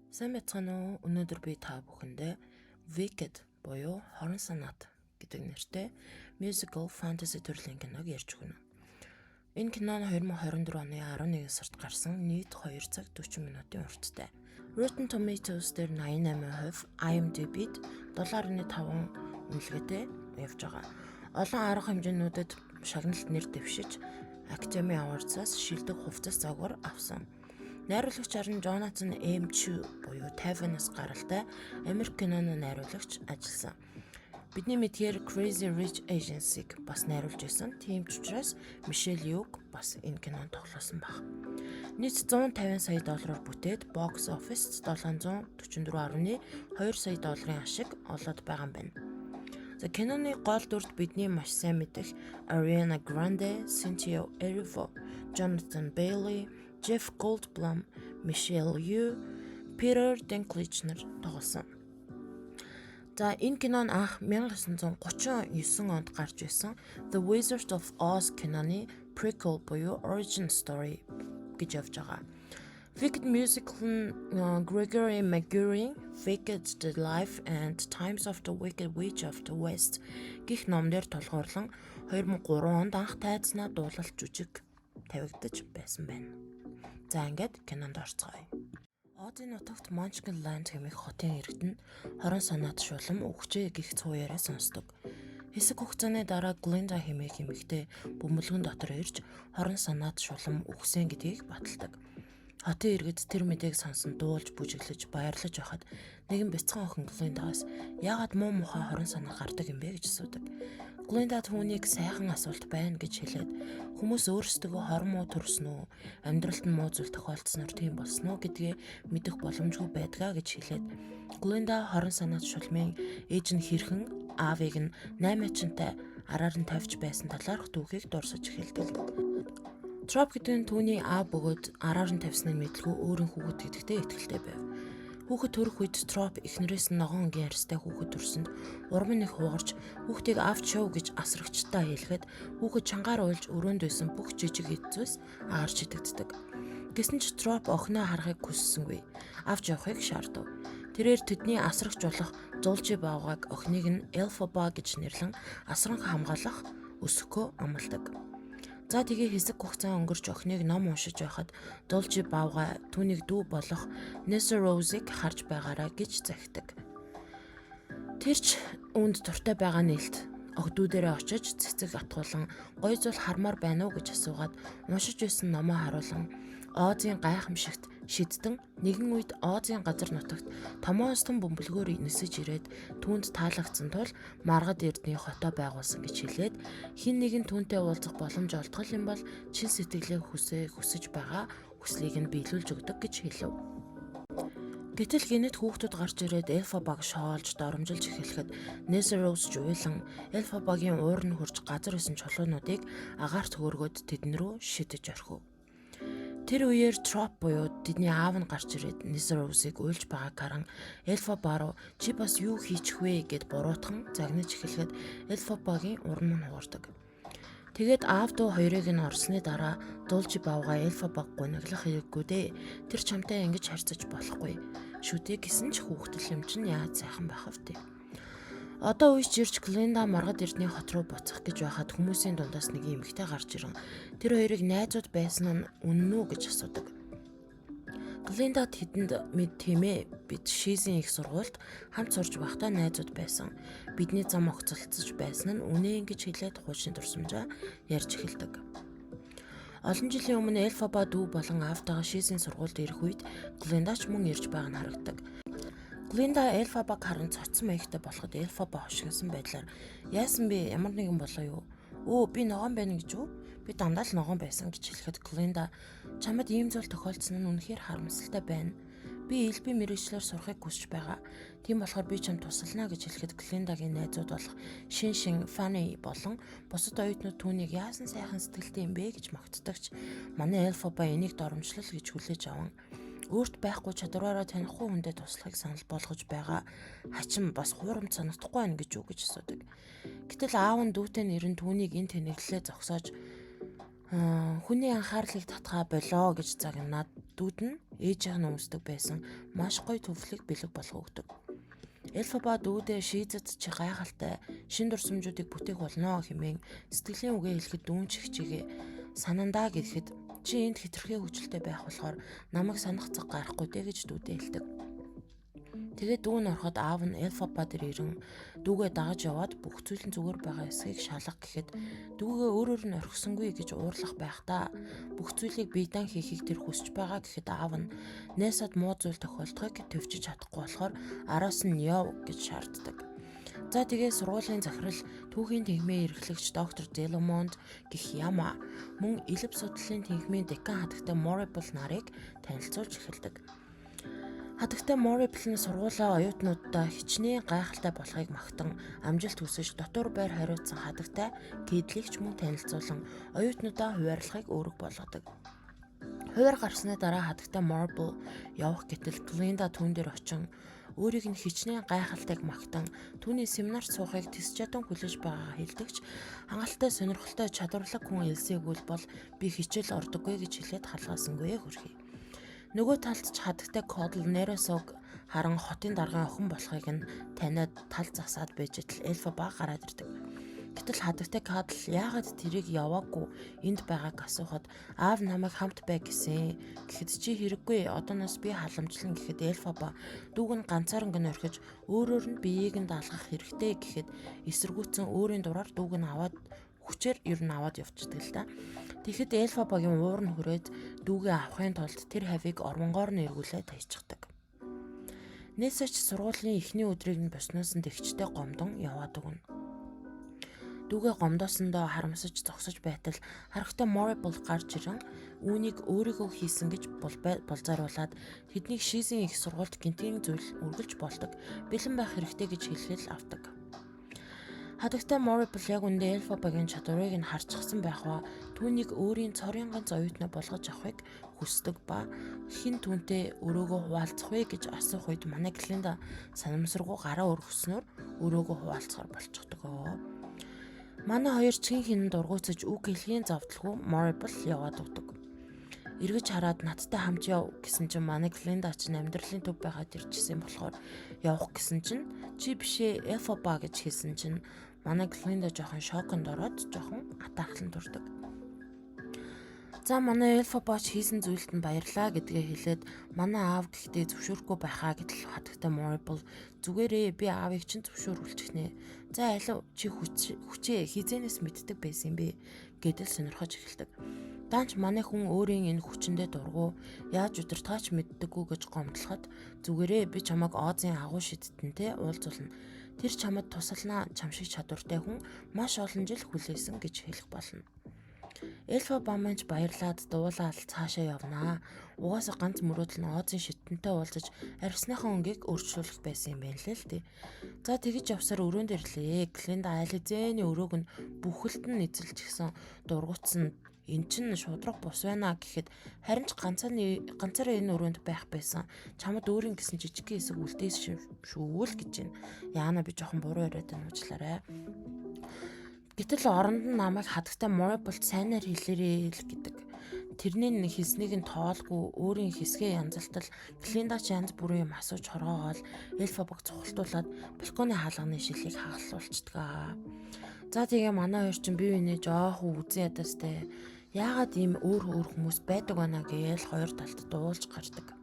Сайн байцгаана уу? Өнөөдөр би та бүхэндээ Wicked буюу Хорон санаат гэдэг нэртэй musical fantasy төрлийн киног ярьж өгнө. Энэ кино нь 2024 оны 11 сард гарсан, нийт 2 цаг 40 минутын урттай. Rotten Tomatoes дээр 88%, IMDb-д 7.5 үнэлгээтэй явж байгаа. Олон арга хэмжээнүүдэд шагналт нэр дэвшиж, Academy Awards-аас шилдэг хувцас загвар авсан. Найруулагчаар нь Jonathan M. Chu буюу Тайванаас гаралтай Америк киноны найруулагч ажилласан. Бидний мэдэхээр Crazy Rich Asians-ыг бас найруулж байсан. Тийм ч учраас Michelle Yeoh бас энэ кинонд тоглосон байх. Нийт 150 сая доллараар бүтээд box office 744.2 сая долларын ашиг олоод байгаа юм байна. За, киноны гол дүрд бидний маш сайн мэдэх Ariana Grande, Cynthia Erivo, Jonathan Bailey, Jeff Goldblum, Michelle Yeoh, Peter Dinklage нар тоглосон. За, энэ кино нь анх 1939 онд гарч ирсэн The Wizard of Oz киноны prequel буюу origin story гэж явж байгаа. Wicked musical нь Gregory Maguire-ийн Wicked: The Life and Times of the Wicked Witch of the West гэх ном дээр тулгуурлан 2003 онд анх тайзнаа дуулалт жүжиг тавигдаж байсан байна. За, ингээд кинонд орцгоё. Озын нутагт Munchkin Land хэмээх хотын иргэд нь хорон санаат шулам үхжээ гэх цуу яриа сонсдог. Хэсэг хугацааны дараа Glinda хэмээх эмэгтэй бөмбөлгөн дотор ирж хорон санаат шулам үхсэн гэдгийг баталдаг. Хотын иргэд тэр мэдээг сонсон дуулж, бүжиглэж, баярлаж байхад нэгэн бяцхан охин Glinda-гаас яагаад муу мухай хорон санаа гардаг юм бэ гэж асуудаг. Глинда түүнийг сайхан асуулт байна гэж хэлээд, хүмүүс өөрсдөө хорон муу төрсөн үү, амьдралд нь муу зүйл тохиолдсноор тийм болсон уу гэдгээ мэдэх боломжгүй байдгаа гэж хэлээд, Глинда хорон санаат шулмын ээж нь хэрхэн аавыг нь наймаачинтай араар нь тавьж байсан талаарх түүхийг дурсаж эхэлдэг. Троп гэдэг нь түүний аав бөгөөд араар нь тавьсныг мэдэлгүй өөрийн хүүхэд гэдэгтээ итгэлтэй байв. Хүүхэд төрөх үед Троп эхнэрээс нь ногоон өнгийн арьстай хүүхэд төрсөнд урам нь их хугарч, хүүхдийг авч яв гэж асрагчдаа хэлэхэд хүүхэд чангаар уйлж, өрөөнд байсан бүх жижиг эд зүйлс агарч идэгддэг. Гэсэн ч Троп охиноо харахыг хүссэнгүй. Авч явахыг шаардав. Тэрээр тэдний асрагч болох Зулжи Баавгайг охиныг нь Элфаба гэж нэрлэн асран хамгаалах өсөхөө амладаг. За, тэгээ хэсэг хугацаа өнгөрч охиныг ном уншиж байхад Дулжи Баавгай түүнийг дүү болох Nessarose-ыг харж байгаарай гэж захидаг. Тэр ч үүнд дуртай байгаа нэлт дүүдэрээ очиж цэцэг атгуулан, гоё зүйл хармаар байна уу гэж асуугаад, уншиж байсан номоо харуулан, Оозын гайхамшигт шидтэн нэгэн үед Оозын газар нутагт томоостон бөмбөлгөөр нисэж ирээд түүнд таалагдсан тул маргад эрдний хотоо байгуулсан гэж хэлээд, хэн нэгэн түүнтэй уулзах боломж олдгол юм бол чин сэтгэлээ хүсэж байгаа хүслийг нь биелүүлж өгдөг гэж хэлэв. Гэтэл гэнэт хүүхдүүд гарч ирээд Элфабаг шоолж, доромжилж эхлэхэд Nessarose жуйлан Элфабагийн уур нь хурж, газар байсан чулуунуудыг агаарт хөөргөөд тэдэн рүү шидэж орхив. Тэр үеэр Троп буюу тэдний аав нь гарч ирээд Nessarose-ыг уйлж байгааг харан Элфаба руу чи бас юу хийчих вэ гэд буруутхан загнаж эхлэхэд Элфабагийн урам нь хугардаг. Тэгээд аав дүү хоёрыг нь орсны дараа Дулжи Баавгай Элфабаг гуниглах хэрэггүй дээ. Тэр чамтай ингэж харьцаж болохгүй шүү дээ гэсэн ч хүүхдэл юм чинь яаж сайхан байх вэ? Одоо үеч ирж Глинда маргад эрдний хот руу буцах гэж байхад хүмүүсийн дундаас нэг эмэгтэй гарч ирэн тэр хоёрыг найзууд байсан нь үнэн үү гэж асуудаг. Глинда тэдэнд мэд тийм ээ, бид Шизийн их сургуульд хамт сурж байхдаа найзууд байсан. Бидний зам огцолцож байсан нь үнэн гэж хэлээд хуучны дурсамжаа ярьж эхэлдэг. Олон жилийн өмнө Элфаба дүү болон аавтайгаа Шизийн сургуульд ирэх үед Глинда ч мөн ирж байгаа нь харагдаг. Глинда Элфабаг харан цоцсон маягтай болоход Элфаба хошигносон байдлаар яасан бэ, ямар нэгэн болоо юу? Өө, би ногоон байна гэж үү? Би дандаа л ногоон байсан гэж хэлэхэд Глинда чамд ийм зүйл тохиолдсон нь үнэхээр харамсалтай байна. Би элбэг мэргэжлээр сурахыг хүсэж байгаа. Тийм болохоор би чамд тусална гэж хэлэхэд Глиндагийн найзууд болох Шин Шин, Фани болон бусад оюутнууд түүнийг яасан сайхан сэтгэлтэй юм бэ гэж магтдагч манай Элфаба энийг доромжлол гэж хүлээж аван өөрт байхгүй чадвараараа танихгүй хүндээ туслахыг санал болгож байгаа хачин бас хуурамч санагдахгүй байна гэж үү гэж асуудаг. Гэтэл аав нь дүүтэй нэрэн түүнийг энэ тэнэглэлээ зогсоож, хүний анхаарлыг татгаа болоо гэж загнаад дүүд нь ээжийнх нь өмсдөг байсан маш гоё туфлийг бэлэг болгон өгдөг. Элфаба дүүдээ шийзэд чи гайхалтай шин дурсамжуудыг бүтээх болно хэмээн сэтгэлийн үгээ хэлэхэд дүүн ч хичээгээ санандаа гэхэд чи энд хэтэрхий хөгжилтэй байх болохоор намайг санах цаг гарахгүй дээ гэж дүүдээ хэлдэг. Тэгээд дүү нь ороход аав нь Элфаба дээр ирэн дүүгээ дагаж яваад бүх зүйл нь зүгээр байгаа эсэхийг шалга гэхэд дүүгээ өөрөөр нь орхисонгүй гэж уурлах байх та. Бүх зүйлийг биедан хийхийг тэр хүсэж байгаа гэхэд аав нь Несад муу зүйл тохиолдохыг төвчж чадахгүй болохоор араас нь яв гэж шаарддаг. За тэгээ сургуулийн захирал түүхийн тэнхмээ эрхлэгч доктор Деламонд гэх Яма мөн элэв судлалын тэнхмийн декан хатагтай Морибл нарыг танилцуулж эхэлдэг. Хатагтай Морибл нь сургуулаа оюутнуудаа хичнээн гайхалтай болохыг магтан амжилт хүсэж дотуур байр хариуцсан хатагтай Кэдлийг ч мөн танилцуулан оюутнуудаа хуваарлахыг үүрэг болгодог. Хуваар гарсны дараа хатагтай Морибл явах гэтэл Глинда түүн дээр очин өөрийг нь хичнээн гайхалтайг магтан түүний семинарт суухыг тэс чадан хүлээж байгаагаа хэлдэг ч хангалттай сонирхолтой чадварлаг хүн элсээгүй бол би хичээл ордоггүй гэж хэлээд халгаасангүй хөрхий. Нөгөө талд ч хатагтай Кодл Неросог харан хотын даргын охин болохыг нь таниад тал засаад байж итл Элфаба гараад ирдэг. Гэтэл хатагтай Кадл яагаад тэрийг яваагүй энд байгааг асуухад аав намайг хамт бай гэсэн. Гэхэд чи хэрэггүй одооноос би халамжлан гэхэд Элфаба дүүг нь ганцаарнг нь орхиж өөрөөр нь биеийг нь даалгах хэрэгтэй гэхэд эсэргүүцэн өөрийн дураар дүүг нь аваад хүчээр ер нь аваад явчихдаг л да. Тэгэхэд Элфабагийн уур нь хүрээд дүүгээ авахын тулд тэр хавийг орвонгоор нь эргүүлээд таячихдаг. Несач сургуулийн эхний өдрийг нь босноос нь тэгчтэй гомдон яваад өгнө. Дүүгээ гомдоосондоо харамсаж зогсож байтал харахтай Морибл гарч ирэн үүнийг өөрийгөө хийсэн гэж болзааруулад тэднийг шийзэн их сургуульд гинтгийн зүйл үргэлж болдог бэлэн байх хэрэгтэй гэж хэлхэл авдаг. Хатагтай Морибл яг үндэ Элфабагийн чадварыг нь харчихсан байх ба түүнийг өөрийн цорын ганц оюутнаа болгож авахыг хүсдэг ба хэн түүнтэй өрөөгөө хуваалцах вэ гэж асуух үед манай Глинда санамсаргүй гараа өргөснөөр өрөөгөө хуваалцахар болчихдог. Манай хоёр чин хинэн дургуутсаж үг хэлхийн зовдлгүй Морибл яваад өгдөг. Эргэж хараад надтай хамт яв гэсэн чинь манай Глинда чинь амьдралын төв байгаад ирчихсэн болохоор явах гэсэн чинь чи бишээ Элфаба гэж хэлсэн чинь манай Глинда жоохон шоконд ороод жоохон атаархлан төрдөг. За манай Элфаба ч хийсэн зүйлд нь баярлаа гэдгээ хэлээд манай аав гэхдээ зөвшөөрөхгүй байхаа гэтэл хатагтай Морибл зүгээрээ би аавыг чинь зөвшөөрүүлчихнэ. За алив чи хүчээ хизээнээс мэддэг байсан юм бэ гэдэл сонирхож эхэлдэг. Даанч манай хүн өөрийн энэ хүчэндээ дургу яаж удирдахаа ч мэддэггүй гэж гомдлоход зүгээрээ би чамайг Оозын агуу шидтэнтэй уулзуулна. Тэр чамд тусалнаа чам шиг чадвартай хүн маш олон жил хүлээсэн гэж хэлэх болно. Элфа баманч баярлаад дуулаад цаашаа явнаа. Угаасаа ганц мөрөөдөл нь Оозын шидтэнтэй уулзаж арьсныхаа өнгийг өөрчлүүлэх байсан юм байна лээ л дээ. За тэгэж явсаар өрөөнд ирлээ. Глинда айл эзэний өрөөг нь бүхэлд нь эзэлчихсэн дургуутсан эн чинь шудраг бус байна гэхэд харин ч ганцаараа энэ өрөөнд байх байсан. Чамд өөрийн гэсэн жижигхэн хэсэг үлдээсэн шүү л гэж байна. Яана би жоохон буруу яриад байна уучлаарай. Гэтэл оронд нь намайг хатагтай Мориболт сайнаар хэлээрээ л гэдэг. Тэрний нэг хэлснийг нь тоолгүй өөрийн хэсгээ янзалтал Глиндач янз бүрийн юм асууж хоргоогоол Элфабаг цухалтуулаад балконы хаалганы шилийг хагалуулцдаг. За тэгээ манай хоёр чинь бие биенээ жоохон үзэн ядастай. Яагаад ийм өөр өөр хүмүүс байдаг байна гээл хоёр талд дуулж гардаг.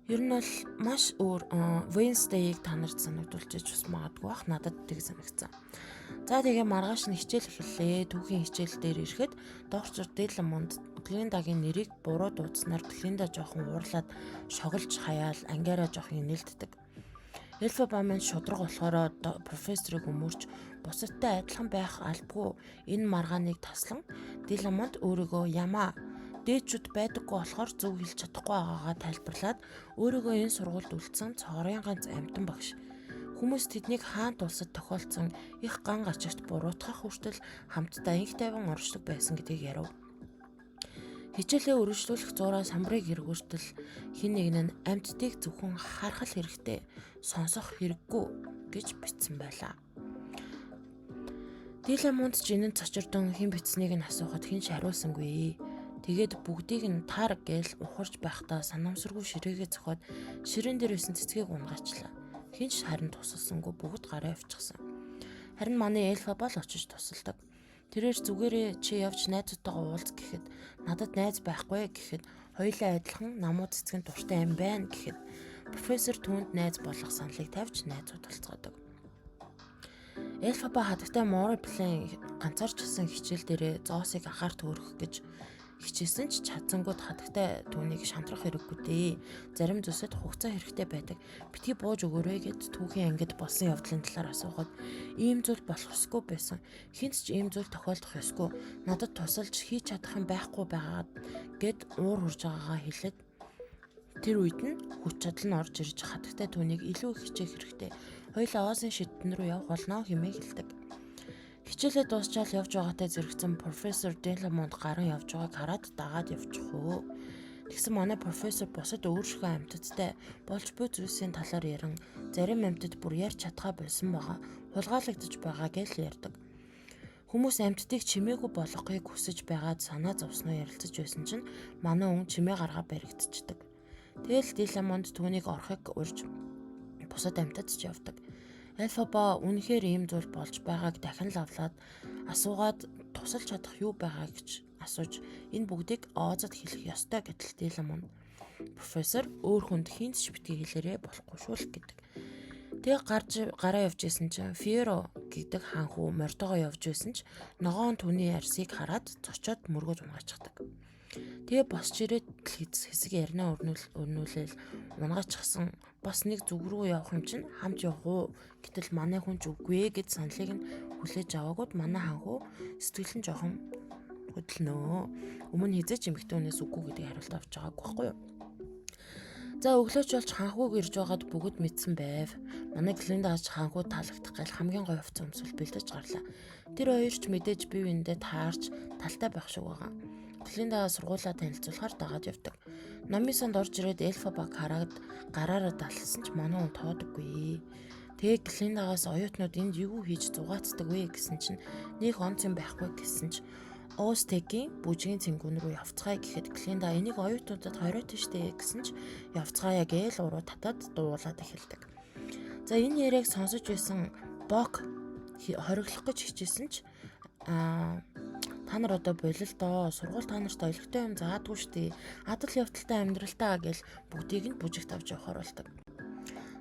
Ер нь бол маш өөр Wednesday-ийг та нарт санагдуулж бас магадгүй бах надад тэг санагдсан. За тэгээ маргааш нь хичээл эхэллээ. Түүхийн хичээл дээр ирэхэд доктор Деламонд Глиндагийн нэрийг буруу дуудснаар Глинда жоохон уурлаад шоглож хаяал ангиараа жоохон инээлддэг. Элфа маань шудраг болохоор профессорыг өмөрч бусадтай адилхан байх албагүй энэ маргааныг таслан Деламонд өөрийгөө ямаа дээдчүүд байдаггүй болохоор зөв хэлж чадахгүй байгаагаа тайлбарлаад өөрийгөө энэ сургуульд үлдсэн цорын ганц амьтан багш. Хүмүүс тэднийг хаант улсад тохиолдсон их ган гачигт буруутгах хүртэл хамтдаа инх тайван оршдог байсан гэдгийг ярив. Хичээлээ өргөжлүүлэх зуураа самбарыг эргүүртэл хэн нэг нь амьтдыг зөвхөн харах л хэрэгтэй, сонсох хэрэггүй гэж бичсэн байлаа. Диламонд ч энэнд цочирдон хэн бичснийг нь асуухад хэн ч хариулсангүй. Тэгээд бүгдийг нь тар гээл ухарч байхдаа санамсаргүй ширээгээ зөхиод ширээн дээр байсан цэцгийг унгаачлаа. Хэн ч харин тусалсангүй, бүгд гараа явчихсан. Харин манай Элфаба л очиж тусалдаг. Тэрээр зүгээрээ чи явж найзуудтайгаа уулз гэхэд надад найз байхгүй гэхэд хоёулаа адилхан намуу цэцгэн дуртай юм байна гэхэд профессор түүнд найз болох саналыг тавьж найзууд болцгоодог. Элфаба хадагтай Морблийн ганцаарчилсан хичээл дээрээ зоосыг анхаарт өргөх гэж хичээсэн ч чадсангууд хадагтай түүнийг шантрах хэрэггүй дээ. Зарим зүйлсэд хугацаа хэрэгтэй байдаг. Битгий бууж өгөөрэй гэд түүхийн ангид болсон явдлын талаар асуухад ийм зүйл болох ёсгүй байсан. Хэнд ч ийм зүйл тохиолдох ёсгүй. Надад тусалж хийж чадах юм байхгүй байгаад гэд уур хурж байгаагаа хэлээд тэр үед нь хүч чадал нь орж ирж хадагтай түүнийг илүү их хичээх хэрэгтэй. Хоёулаа Озын шидтэн рүү явах болно хэмээн хэлдэг. Хичээлээ дуусчаал явж байгаатай зэрэгцэн профессор Деламонд гарan явж байгааг хараад дагаад явчих уу. Тэгсэн манай профессор бусад өөршгөө амьтадтай болж буй зүйлсийн талаар ярин зарим амьтад бүр ярьж чадхаа болсон байгаа, хулгайлагдаж байгаа гэж ярьдаг. Хүмүүс амьтдыг чимээгүй болгохыг хүсэж байгаад санаа зовсноо ярилцаж байсан чинь манай хүн чимээ гаргаа баригдчихдаг. Тэгэл Деламонд түүнийг орохыг урьж бусад амьтад ч явдаг. Альфаба үнэхээр ийм зүйл болж байгааг дахин лавлаад асуугаад тусалж чадах юу байгаа гэж асууж энэ бүгдийг Оозод хэлэх ёстой гэтэл Деламонд профессор өөр хүнд хэнд ч битгий хэлээрээ болохгүй шүү л гэдэг. Тэгээ гарч гараа явж исэн чинь Феро гэдэг хаан хүү морьтойгоо явж байсан ч ногоон түүний арсыг хараад цочоод мөргөж унгаачихдаг. Тэгээ босч ирээд хэсэг яриана өрнүүлээл унгаачихсан бас нэг зүг рүү явах юм чинь хамт явах уу, гэтэл манай хүн ч үгүй ээ гэд саналыг нь хүлээж аваагүйд манай хаан хүү сэтгэл нь жоохон хөдөлнөө. Өмнө хэзээ ч эмэгтэй хүнээс үгүй гэдэг хариулт авч байгаагүй байхгүй юу? За өглөөч болж хаанхүүг ирж байгаад бүгд мэдсэн байв. Манай Глиндаач хаанхүү таалагдах гал хамгийн гоё хувцас өмсөл бэлдэж гарлаа. Тэр хоёр ч мэдээж бие биендээ таарч талтай байх шиг байгаа. Глинда сургуулаа танилцуулахаар дагаад явдаг. Номын санд орж ирээд Элфабаг хараад гараараа далсан ч манай хүн тоодоггүй. Тэгээ Глиндагаас оюутнууд энд юу хийж зугаацдаг вэ гэсэн чинь нэг онц юм байхгүй гэсэн ч Оостегийн бүжгийн цэнгүүн рүү явцгаая гэхэд Глинда энийг оюутнуудад хориот штэ гэсэн ч явцгаая гээл уруу татаад дуулаад эхэлдэг. За энэ яриаг сонсож байсан Бок хориглох гэж хичээсэн ч та нар одоо болил доо, сургууль та нарт ойлгохтой юм заадгүй штэ, адал явдалтай амьдралтаа гэл бүгдийг нь бүжигт авч явахаар болдог.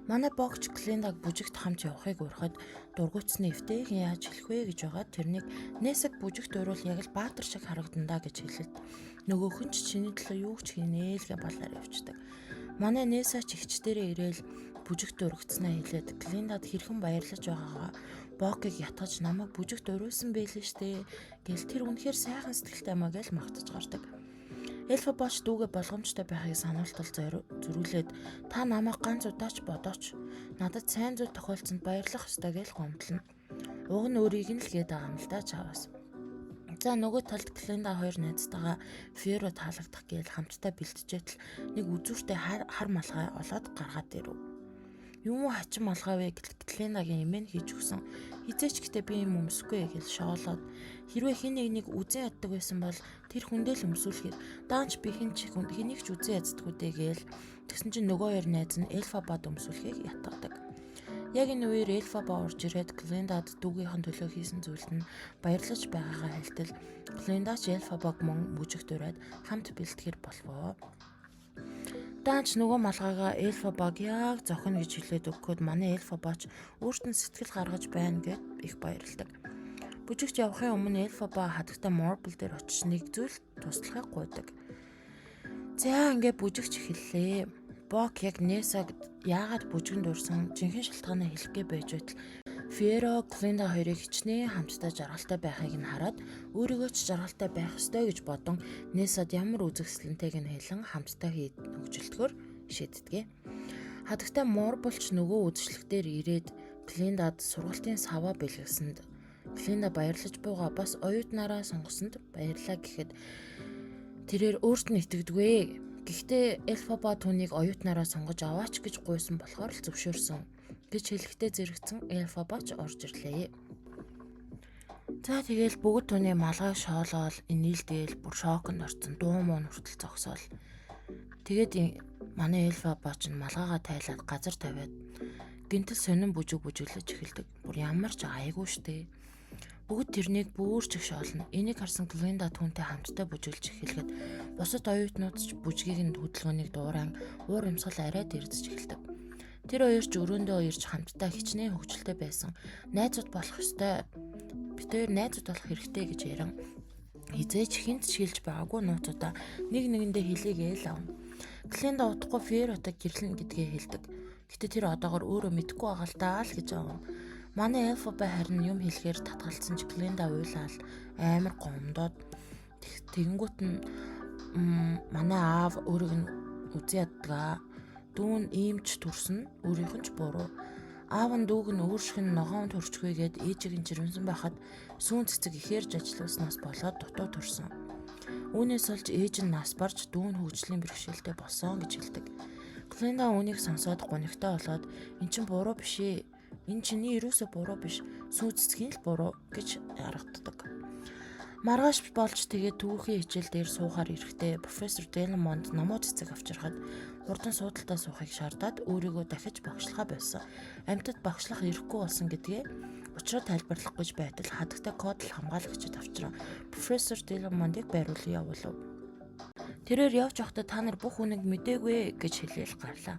Манай богч Глиндаг бүжигт хамт явахыг урихад дургуутсны эвтэйхэн яаж хэлэх вэ гэж байгаад тэрнийг Несаг бүжигт уруул яг л баатар шиг харагдана гэж хэлээд нөгөөх нь ч чиний төлөө юу ч хийнэ л гэ балаар явцдаг. Манай Неса ч эгч дээрээ ирээл бүжигт уригдсанаа хэлээд Глиндад хэрхэн баярлаж байгаагаа Бокийг ятгаж намайг бүжигт уриулсан байлээ штэ гэл тэр үнэхээр сайхан сэтгэлтэй маа гэл магтаж гардаг. Элфа боч дүүгээ болгоомжтой байхыг сануултал зөрүүлээд та намайг ганц удаач бодооч, надад сайн зүйл тохиолдсонд баярлах ёстой гэл гомдлно. Уг нь өөрийг нь л гээд байгаа юм л да чаваас. За нөгөө талд Глинда хоёр найзтайгаа Феро таалагдах гээл хамтдаа бэлтжээтэл нэг үзүүртэй хар малгай олоод гаргаад ирэв. Юм уу хачин малгай вэ гэтэл Глинагийн эмээ нь хийж өгсөн. Хизээч гэтээ би юм өмсөхгүй гэл шоолоод хэрвээ хэн нэг нэг үзэн яддаг байсан бол тэр хүндээ л өмсүүлэхээр даанч би хэн ч хэнийг ч үзэн яддаггүй дээ гээл тэгсэн чинь нөгөө хоёр найз нь Элфабад өмсүүлэхийг ятгадаг. Яг энэ үеэр Элфаба орж ирээд Глиндад дүүгийнхэн төлөө хийсэн зүйлд нь баярлаж байгаагаа хэлтэл Глинда ч Элфабаг мөн бүжигт ураад хамт бэлтгэхэр болвоо. Даанч нөгөө малгайгаа Элфабаг яг зохино гэж хэлээд өгөхөд манай Элфабач өөрт нь сэтгэл гаргаж байна гэд их баярладаг. Бүжигч явахын өмнө Элфаба хадагтай Морбл дээр очиж нэг зүйл туслахыг гуйдаг. За ингээ бүжигч эхэллээ. Бок яг Несаг яагаад бүжгэнд урьсан жинхэнэ шалтгаанаа хэлэх гээ байж байтал Феро, Глинда хоёрыг хичнээн хамтдаа жаргалтай байхыг нь хараад өөрийгөө ч жаргалтай байх ёстой гэж бодон Несад ямар үзэсгэлэнтэйг нь хэлэн хамтдаа хөгжилтгөр шийддэг. Хадагтай Морболч нөгөө үзэсгэлэг дээр ирээд Глиндад сургалтын саваа бэлгэсэнд Глинда баярлаж буйгаа бас оюутнараа сонгосонд баярлаа гэхэд тэрээр өөрт нь итгэдэггүй. Гэхдээ Элфаба түүнийг оюутнараа сонгож аваач гэж гуйсан болохоор л зөвшөөрсөн гэж хэлэхдээ зэрэгцэн Элфаба ч орж ирлээ. За, тэгэл бүгд түүний малгайг шоолоол, инээлдээл, бүр шоконд орсон, дуу муу хүртэл зогсоол. Тэгээд манай Элфаба ч малгайгаа тайлаад газар тавиад гинтэл сонин бүжиг бүжиглэж эхэлдэг. Бүр ямар ч аягүй штэ. Бүгд тэрнийг бүр ч их шоолно. Энийг харсан Глинда түүнтэй хамтдаа бүжиглж эхлэхэд бусад оюутнууд ч бүжгийг нь хөдөлгөөнийг дуурайн уур амьсгал арай дэрдэж эхэлдэг. Тэр хоёр ч өрөөндөө ирж хамтдаа хичнээн хөгжилтэй байсан. Найзууд болох ёстой. Бид хоёр найзууд болох хэрэгтэй гэж яран хизээч хинт ч хэлж байгаагүй нууцудаа нэг нэгэндээ хэлийгээл авна. Глинда удахгүй Феротог гэрлэнэ гэдгээ хэлдэг. Гэтэ тэр одоогор өөрөө мэдэхгүй байгаа л даа л гэж аав. Манай Элфаба харин юм хэлэхээр татгалцсан ч Глинда уйлаал амар гомдоод тэгэнгүүт нь манай аав өөрийг нь үзэн ядгаа. Дүүн иймч төрсөн, өөрийнх нь ч буруу. Аав нь дүүг нь өөр шиг нь ногоон төрчгүйгээд ээжийг нь жирэмсэн байхад сүүн цэцэг ихээр ажиллуулснаас болоод дутуу төрсөн. Үүнээс олж ээж нь нас барж дүү нь хөгжлийн бэрхшээлтэй болсон гэж хэлдэг. Глинда үүнийг сонсоод гунигтай болоод эн чинь буруу биш ээ. Энэ чиний ерөөсөө буруу биш. Сүү цэцгийн л буруу гэж ярагддаг. Маргааш болж тэгээд түүхийн хичээл дээр суухаар ирэхдээ профессор Делмонд номоо цэцэг авчирхад хурдан суудалтаа суухыг шаардаад өөрийгөө дахиж багшлахаа болсон. Амьтад багшлах ирэхгүй болсон гэдгээ учраа тайлбарлах гэж байтал хадагтай кодл хамгаалагчид авчран профессор Делмондыг байруулан явуулав. Тэрээр явж явахдаа та нар бүх үнэг мдээгүй гэж хэлээл гарлаа.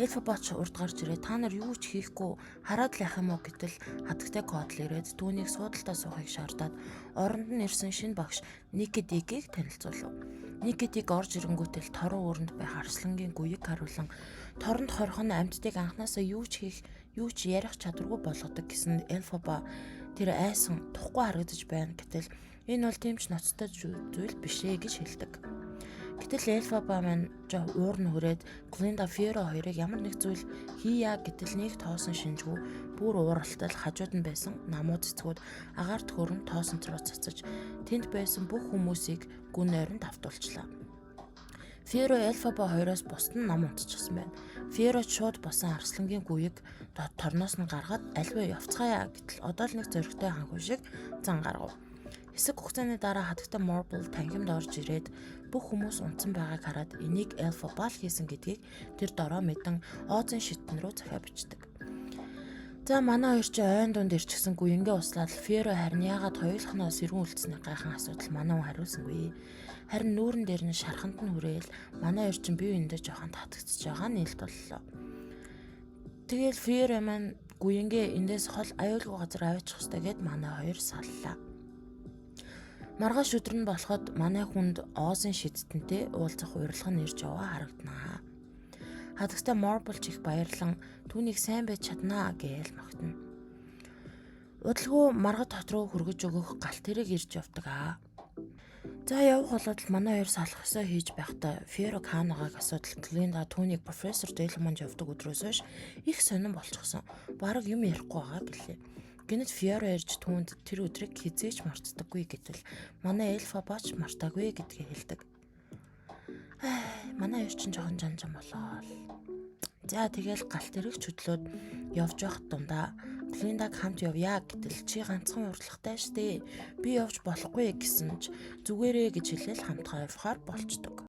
Элфабач урд гарч ирээ та нар юу ч хийхгүй хараад л яах юм уу гэтэл хадагтай кодл ирээд түүнийг суудалтаа суухыг шаардаад оронд нь ирсэн шинэ багш Ники Дикийг танилцуулав. Ники Дик орж ирэнгүүтэл торон өрөнд байх арслангийн гуйг харуулан торонд хорих нь амьтдыг анханасаа юу ч хийх, юу ч ярих чадваргүй болгодог гэсэн Элфаба тэр айсан тухгүй харагдаж байна гэтэл энэ бол тийм ч ноцтой зүйл биш ээ гэж хэлдэг. Гэтэл Элфаба маань жоо уур нь хүрээд Глинда Фиеро хоёрыг ямар нэг зүйл хийя гэтэл нэг тоосон шинжгүй бүр ууралтал хажууд нь байсан намуу цэцгүүд агаар төхөрөн тоосон руу цацаж тэнд байсан бүх хүмүүсийг гүн нойронд автуулчлаа. Фиеро Элфаба хоёроос бусд нь ном унтчихсан байна. Фиеро ч шууд босон арслангийн гүйг торноос нь гаргаад альва явцгаая гэтэл одоо л нэг зоригтой ханхүү шиг зан гаргав. Хэсэг хугацааны дараа хатагтай Marble танхимд орж ирээд бүх хүмүүс унтсан байгааг хараад энийг Elphaba л хийсэн гэдгийг тэр дороо мэдэн Оозын шиттэн рүү захиа бичдэг. За, манай хоёр чи ойн дунд ирчихсэн гүянгээ услаад Феро харин яагаад хоёулахнаа сэргүүн үлдсэний гайхан асуудал манай хүн хариулсангүй. Харин нүүрэн дээр нь шарханд нь хүрээл манай хоёр чинь бие биендээ жоохон татагдчихж байгаа нь нийлд боллоо. Тэгэл Феро маань гүянгээ эндээс хол аюулгүй газар аваачих ёстой гэд манай хоёр саллаа. Маргааш өдөр нь болоход манай хүнд Оозын шидтэнтэй уулзах урилга нь ирж яваа харагданаа. Хадагтай Морболч их баярлан түүнийг сайн байж чаднаа гээл магтана. Удалгүй маргад хот руу хүргэж өгөх галт тэрэг ирж явдаг аа. За, явах болоод л манай хоёр салах ёсоо хийж байхдаа Феро Канагааг асуудал Глинда түүнийг профессор Делмонд явдаг өдрөөс хойш их сонирн болчихсон. Бараг юм ярихгүй байгаа гэлээ. Гэнэт Фиоро ирж түүнд тэр өдрийг хэзээ ч мартдаггүй гэтэл манай Элфаба ч мартаагүй гэдгээ хэлдэг. Манай хоёр чинь жоохон жан жан болоо. За, тэгэл галт тэрэг чөдлөөд явж явах дундаа Глиндаг хамт явъя гэтэл чи ганцхан урлагтай штэ. Би явж болохгүй гэсэн ч зүгээрээ гэж хэлээл хамтгаа явхаар болчдөг.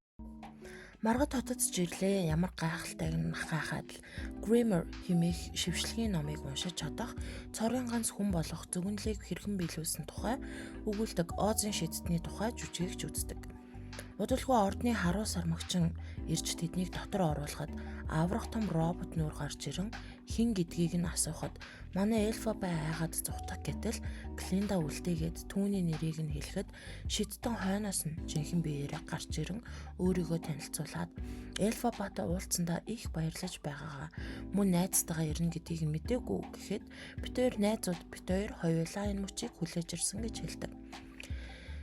Маргад хотод ч ирлээ. Ямар гайхалтайг нь гайхаад л Grimmer хэмээх шившлэгийн номыг уншиж чадах цорын ганц хүн болох зөгнөлийг хэрхэн биелүүлсэн тухай өгүүлдэг Оозын шидтний тухай жүжигийг ч үздэг. Удалгүй ордны харуу сармагчин ирж тэднийг дотор оруулахад аврах том робот нүүр гарч ирэн хэн гэдгийг нь асуухад манай Элфаба айгаад зугтах гэтэл Глинда үлдээгээд түүний нэрийг нь хэлэхэд шидтэн хойноос нь жинхэнэ биеэрээ гарч ирэн өөрийгөө танилцуулаад Элфабатай уулзсандаа их баярлаж байгаагаа мөн найзтайгаа ирнэ гэдгийг нь мдээгүй гэхэд бид хоёр найзууд, бид хоёр хоёулаа энэ мөчийг хүлээж ирсэн гэж хэлдэг.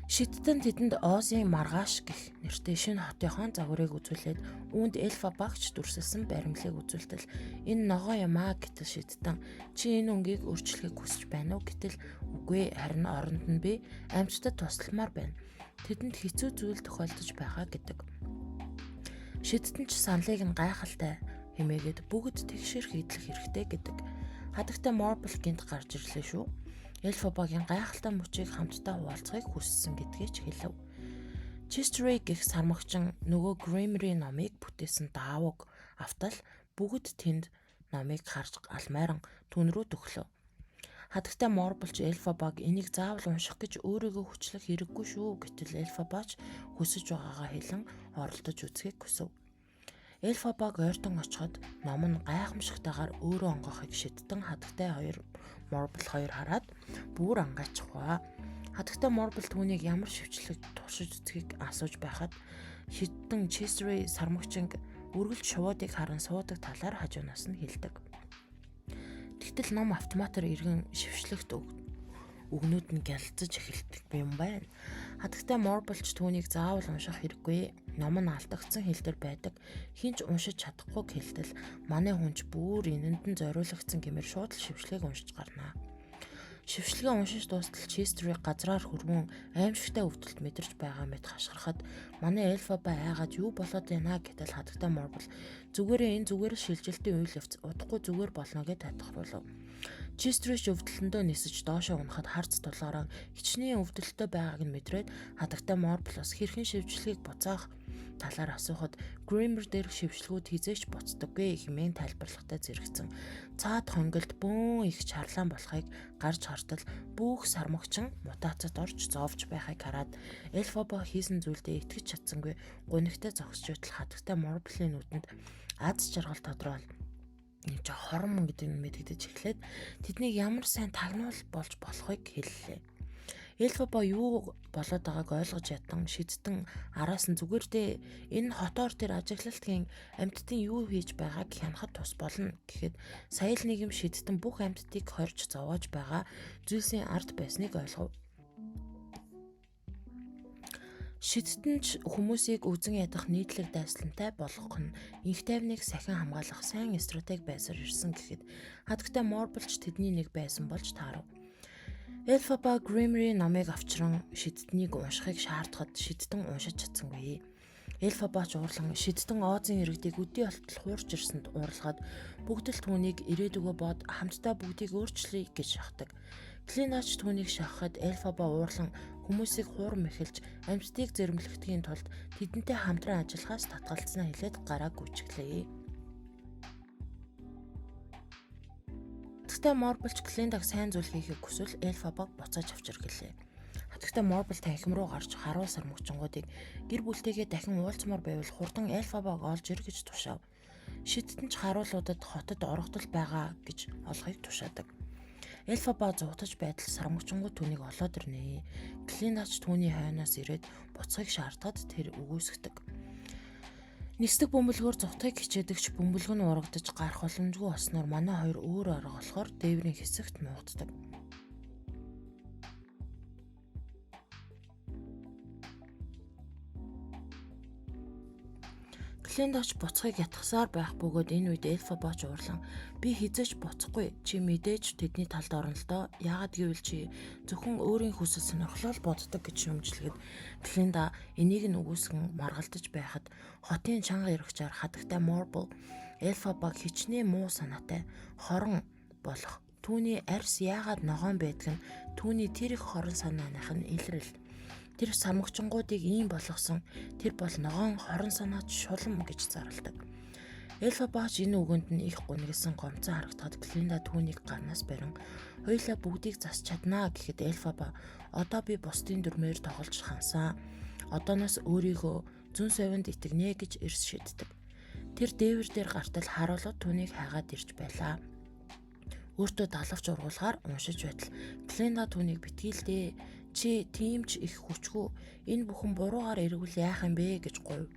Шидтэн тэдэнд Оозын маргааш гэх нэртэй шинэ хотынхон загварыг үзүүлээд үүнд Элфа багч дүрсэлсэн баримлыг үзүүлтэл энэ ногоо юм аа гэтэл шидтэн чи энэ өнгийг өөрчлөхийг хүсэж байна уу гэтэл үгүй, харин оронд нь би амьтдад тусламаар байна. Тэдэнд хэцүү зүйл тохиолдож байгаа гэдэг. Шидтэн ч саналыг нь гайхалтай хэмээгээд бүгд тэгшэрх идэх хэрэгтэй гэдэг. Хадагтай Морбл гинт гарч ирлээ шүү. Элфабагийн гайхалтай мөчийг хамтдаа хуваалцахыг хүссэн гэдгийг ч хэлэв. Честрей гэх сармагчин нөгөө Грэмерийн номыг бүтээсэн даавууг автал бүгд тэнд номыг харж алмайран түн рүү төхлөө. Хадагтай Морблч Элфабаг энийг заавал унших гэж өөрийгөө хүчлэх хэрэггүй шүү гэтэл Элфабач хүсэж байгаагаа хэлэн оролдож үзэхийг хүсэв. Элфабаг ойртон очиход ном нь гайхамшигтайгаар өөрөө онгойхыг шидтэн хадагтай хоёр Морбл хоёр хараад бүр ангайчихваа. Хадагтай Морбл түүнийг ямар шивчлэг туршиж үзэхийг асууж байхад шидтэн Чесрей сармагчинг үргэлж шувуудыг харан суудаг талаар хажуунаас нь хэлдэг. Тэгтэл ном автоматар эргэн шившлэгт үгнүүд нь гялцаж эхэлдэг юм байна. Хадагтай Морблч түүнийг заавал унших хэрэггүй. Ном нь алдагдсан хэл дээр байдаг. Хэн ч уншиж чадахгүй хэлтэл манай хүн ч бүр энэнд нь зориулагдсан гэмээр шууд л шившлэгийг уншиж гарнаа. Шившлэгээ уншиж дуустал Честрийг газраар хөрвөн аимшигтай өвдөлт мэдэрч байгаа мэт хашгирахад манай Элфаба айгаад юу болоод байна гэтэл хадагтай Морбл зүгээрээ энэ зүгээр л шилжилтийн үйл явц удахгүй зүгээр болно гэж тайлбарлав. Честрич өвдөлтөндөө нисэж доошоо унахад харц тулаараа хичнээн өвдөлттэй байгааг нь мэдрээд хадагтай Морблос хэрхэн шивжлэгийг буцаах талаар асуухад Грэмер дээрх шившлгүүд хизээч буцдаггүй хэмээн тайлбарлахтай зэрэгцэн. Цаад хонгилд бөөн их чарлаан болохыг гарч хартал бүх сармагчин мутацид орж зовж байхыг хараад Элфаба хийсэн зүйлдээ итгэж чадсангүй гунигтай зогсож байтал хадагтай Морблын нүдэнд аз жаргал тодроол нэг жоо хорон гэдэг нь мэдэгдэж эхлээд тэднийг ямар сайн тагнуул болж болохыг хэллээ. Элфаба юу болоод байгааг ойлгож ядан шидтэн араас нь зүгээр дээ энэ хотоор тэр ажиглалтын амьтдын юу хийж байгааг хянахад тус болно гэхэд сая л нэг юм шидтэн бүх амьтдыг хорж зовоож байгаа зүйлсийн ард байсныг ойлгов. Шидтэн ч хүмүүсийг үзен ядах нийтлэг дайсалтай болгох нь инх тайвныг сахин хамгаалах сайн стратеги байсаар ирсэн гэхэд хадагтай Морблч тэдний нэг байсан болж таарав. Элфаба Грэмерийн номыг авчран шидтнийг уншихыг шаардахад шидтэн уншиж чадсангүй. Элфаба ч уурлан шидтэн Оозын иргэдийг өдий болтол хуурч ирсэнд уурлахад бүгд л түүнийг ирээдүгөө бод хамтдаа бүгдийг өөрчлөе гэж шахдаг. Клинач түүнийг шахахад Элфаба уурлан хүмүүсийг хуурам эхэлж амьтдыг зэрэмлэхдгийн тулд тэдэнтэй хамтран ажиллахаас татгалцсанаа хэлээд гараа гүйчглээ. Хатагтай Морблч Глендаг сайн зүйл хийхийг хүсвэл Элфабаг буцааж авчир гэлээ. Хатагтай Морбл танхим руу гарч харуул сармагчингуудыг гэр бүлтэйгээ дахин уулзмаар байвал хурдан Элфабаг олж ир гэж тушаав. Шидтэн ч харуулуудад хотод орогдол байгаа гэж олохыг тушаадаг. Элфаба зугатаж байтал сармагчингууд түүнийг олоод ирнэ. Глинач түүний хойноос ирээд буцахыг шаардахад тэр үгүйсгдэг. Нисдэг бөмбөлгөөр зутгийг хичээдэгч бөмбөлг нь урагдаж гарах боломжгүй болсноор манай хоёр өөр арга болохоор дээврийн хэсэгт нуугддаг. Глендоч буцахыг ятгасаар байх бөгөөд энэ үед Элфабоч уурлан би хизээч буцахгүй чи мэдээж тэдний талд орно л доо яагаад гэвэл чи зөвхөн өөрийн хүсэл сонирхлоо л боддог гэж шүүмжлэхэд Гленда энийг нь үгүйсгэн маргалдаж байхад хотын чанга эрхчээр хадагтай Морбл Элфабаг хичнээн муу санаатай хорон болох түүний арьс яагаад ногоон байдаг нь түүний тэр их хорон санааных нь илрэл. Тэр сармагчингуудыг ийм болгосон тэр бол ногоон хорон санаач шулам гэж зарладаг. Элфабач энэ үгэнд нь их гунигласан гомцон харагдахад Глинда түүнийг гарнаас барин хоёулаа бүгдийг засч чаднаа гэхэд Элфаба одоо би бусдын дүрмээр тоглож хансаа. Одооноос өөрийгөө зүүн совинд итгэнэ гэж эрс шиддэг. Тэр дээвэр дээр гартал харуулууд түүнийг хайгаад ирж байлаа. Өөртөө далавч ургуулгаар уншиж байтал Глинда түүнийг битгий л дээ. Чи тийм ч их хүчгүй энэ бүхэн буруугаар эргвэл яах юм бэ гэж говь.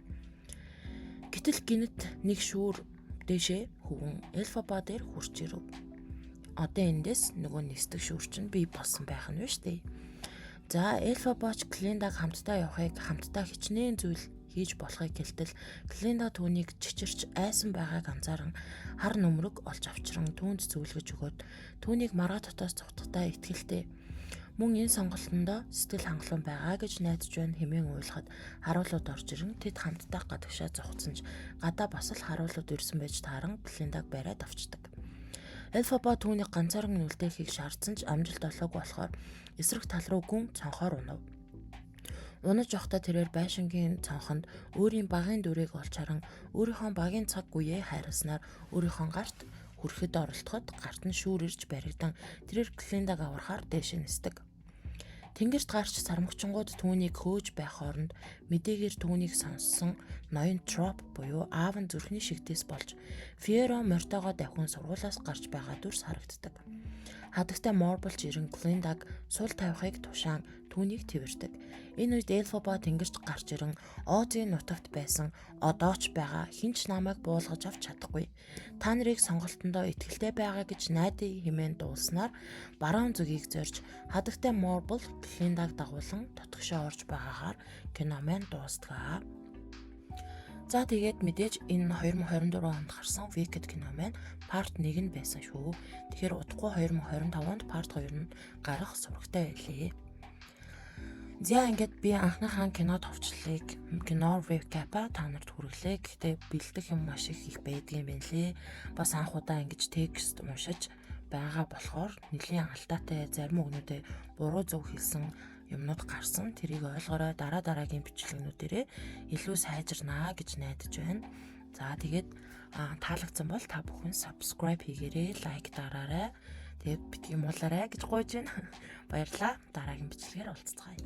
Гэтэл гинэт нэг шүүр дээшээ хөвөн Элфаба дээр хурж ирэв. Одоо эндээс нөгөө нисдэг шүүр чинь бий болсон байх нь шүү дээ. За Элфабач Глиндаг хамтдаа явахыг хамтдаа хичнээн зүйл хийж болохыг хэлтэл Глинда түүнийг чичирч айсан байгааг анзааран хар нүмерэг олж авчран түүнд зөвлөгөж өгөөд түүнийг маргаа дотоос зугтахтаа итгэлтэй мөн энэ сонголтондоо сэтгэл хангалуун байгаа гэж найдаж байна хэмээн уйлахад харуулууд орж ирэн тэд хамтдаа гадагшаа зугтсан ч гадаа бас л харуулууд ирсэн байж тааран Глиндаг бариад авчдаг. Элфаба түүнийг ганцааран үлдээхийг шаардсан ч амжилт олоогүй болохоор эсрэг тал руу гүн цонхоор унав. Унаж явахдаа тэрээр байшингийн цонхонд өөрийн багийн дүрийг олж харан өөрийнхөө багийн цаг үеэ хайрласнаар өөрийнхөө гарт хүрэхэд оролдоход гарт нь шүүр ирж баригдан тэрээр Глиндаг аврахаар дээшээ нисдэг. Тэнгэрт гарч сармагчингууд түүнийг хөөж байх хооронд мэдээгээр түүнийг сонссон ноён Троп буюу аав нь зүрхний шигтээс болж Фиеро морьтойгоо давхин сургуулиас гарч байгаа дүрс харагддаг. Хадагтай Морблч ирэн Глиндаг сул тавихыг тушаан түүнийг тэвэрдэг. Энэ үед Элфаба тэнгэрт гарч ирэн Озын нутагт байсан одоо ч байгаа хэн ч намайг буулгаж авч чадахгүй. Та нарыг сонголтондоо итгэлтэй байгаа гэж найдаа хэмээн дуулснаар баруун зүгийг зорж хадагтай Морбл Глиндаг дагуулан дотгошоо орж байгаагаар кино маань дуустгаа. За, тэгээд мэдээж энэ 2024 онд гарсан Wicked кино маань part 1 нь байсан шүү. Тэгэхээр удахгүй 2025 онд part 2 нь гарах сурагтай байлээ. За, ингээд би анхныхаа кино товчлолыг, кино recap-а та нарт хүргэлээ. Гэхдээ бэлдэх юм маш их их байдгийн юм байна лээ. Бас анх удаа ингэж текст уншиж байгаа болохоор нэлийн алдаатай, зарим үгнүүдээ буруу зөв хэлсэн юмнууд гарсан. Тэрийг ойлгоорой. Дараа дараагийн бичлэгнүүдэрээ илүү сайжирнаа гэж найдаж байна. За, тэгээд таалагдсан бол та бүхэн subscribe хийгээрэй, like дараарай. Тэгээд битгий муулаарай гэж гуйж байна. Баярлалаа. Дараагийн бичлэгээр уулзацгаая.